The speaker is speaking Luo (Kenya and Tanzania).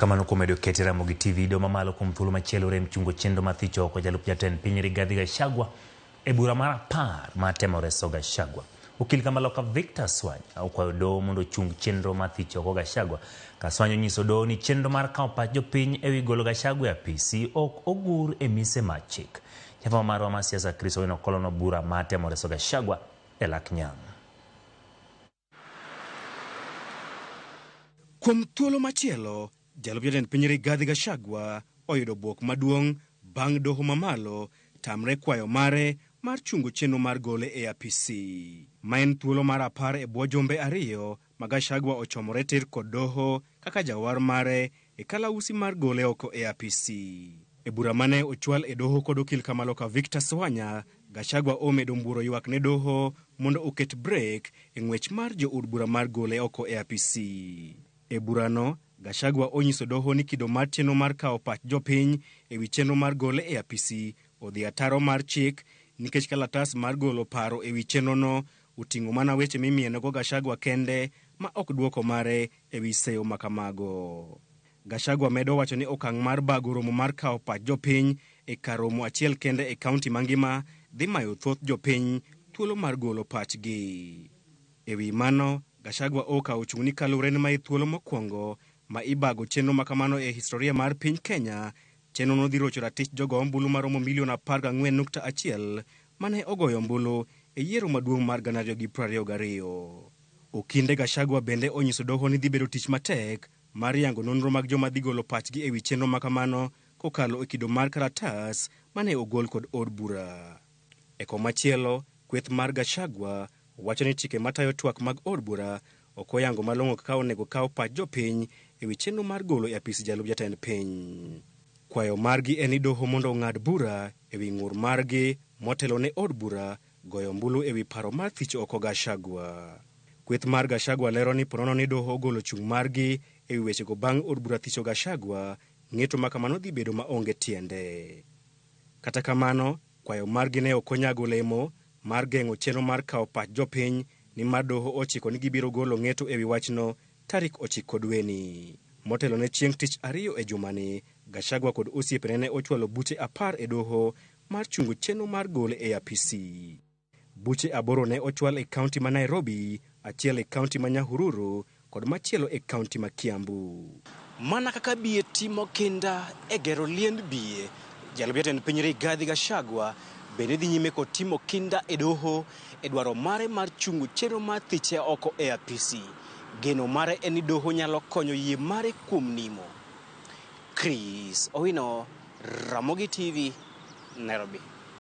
Kamano kuom medo kete Ramogi TV doho mamalo kuom thuolo machielo rem chungo chenro mar thicho oko jalup jatend piny Rigathi Gachagua e bura mar 10 mar temo reso Gachagua. Okil Kamaloka Victor Swanya okwayo doho mondo ochung chenro mar thicho oko Gachagua. Ka Swanya onyiso doho ni chenro mar kawo pach jopiny ewi golo Gachagua e apisi ok ogur e mise mar chik. Jafwambo marwa mar siasa Chris Owino kolono bura mar temo reso Gachagua e lak nyang'. Kuom thuolo machielo, jalup jatend piny Rigathi Gachagua oyudo bwok maduong' bang' doho mamalo tamre kwayo mare mar chungo chenro mar gole e apisi. Ma en thuolo mar 10 e bwo jumbe 2 ma Gachagua ochomore tir kod doho kaka jawar mare e kalausi mar gole oko e apisi. E bura mane ochwal e doho kod okil Kamaloka Victor Swanya, Gachagua omedo mbuoro ywak ne doho mondo oket brek e ng'wech mar jood bura mar gole oko e apisi. E burano, Gachagua onyiso doho ni kido mar chenro mar kawo pach jopiny ewi chenro mar gole e apisi odhi ataro mar chik nikech kalatas mar golo paro ewi chenrono oting'o mana weche mimienogo Gachagua kende ma ok dwoko mare ewi seyo makamago. Gachagua medo wacho ni okang' mar bago romo mar kawo pach jopiny e kar romo achiel kende e kaunti mangima dhi mayo thoth jopiny thuolo mar golo pachgi. E wi mano, Gachagua okawo chung' ni kaluwore ni mae thuolo mokwongo ma ibago chenro makamano e historia mar piny Kenya, chenrono dhi rocho ratich jogo ombulu maromo milion 14.1 mane ogoyo ombulu e yiero maduong' mar 2022. Okinde Gachagua bende onyiso doho ni dhi bedo tich matek mar yango nonro mag joma dhi golo pachgi ewi chenro makamano kokalo e kido mar kalatas mane ogol kod od bura. E komachielo, kweth mar Gachagua wacho ni chike matayo twak mag od bura ok oyango malong'o kaka onego kaw pach jopiny ewi chenro mar golo e apis jalup jatend piny. Kwayo margi en ni doho mondo ong'ad bura ewi ng'ur margi motelo ne od bura goyo ombulu ewi paro mar thich oko Gachagua. Kweth mar Gachagua lero ni ponono ni doho ogolo chung' margi ewi wechego bang' od bura thicho Gachagua, ng'eto makamano dhi bedo maonge tiende. Kata kamano, kwayo margi ne ok onyago olemo mar geng'o chenro mar kawo pach jopiny nimar doho ochiko ni gibiro golo ng'eto ewi wachno tarik 9 dweni. Motelo ne chieng' tich 2 e jumani, Gachagua kod osiepene ne ochwalo buche 10 e doho mar chungo chenro mar gole e apisi. Buche 8 ne ochwal e kaunti ma Nairobi, achiel e kaunti ma Nyahururu kod machielo e kaunti ma Kiambu. Mana kaka biye timo kinda e gero liend biye, jalup jatend piny Rigathi Gachagua bende dhi nyime kod timo kinda e doho e dwaro mare mar chungo chenro mar thiche oko e apisi. Geno mare en ni doho nyalo konyo yie mare kuom nimo. Chris Owino, Ramogi TV, Nairobi.